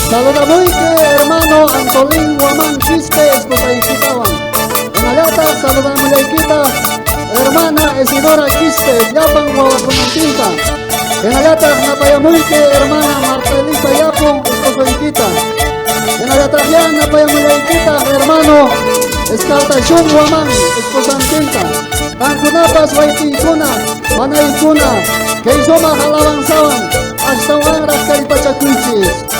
Saludamuyki hermano Antolín Guamán Quispe esposaykitawan. Hinallataq saludamullaykitaq hermana Isidora Quispe llapan wawakunantinta. Hinallataq napayamuyki hermana Marta Elisa Yapun esposoykita. Hinallataq ya napayamullaykitaq hermano Escartashun Guamán esposantinta. Qankunapas wayqiykuna, panaykuna, kay sumaq alabanzawan astawanraq kallpachakuychis.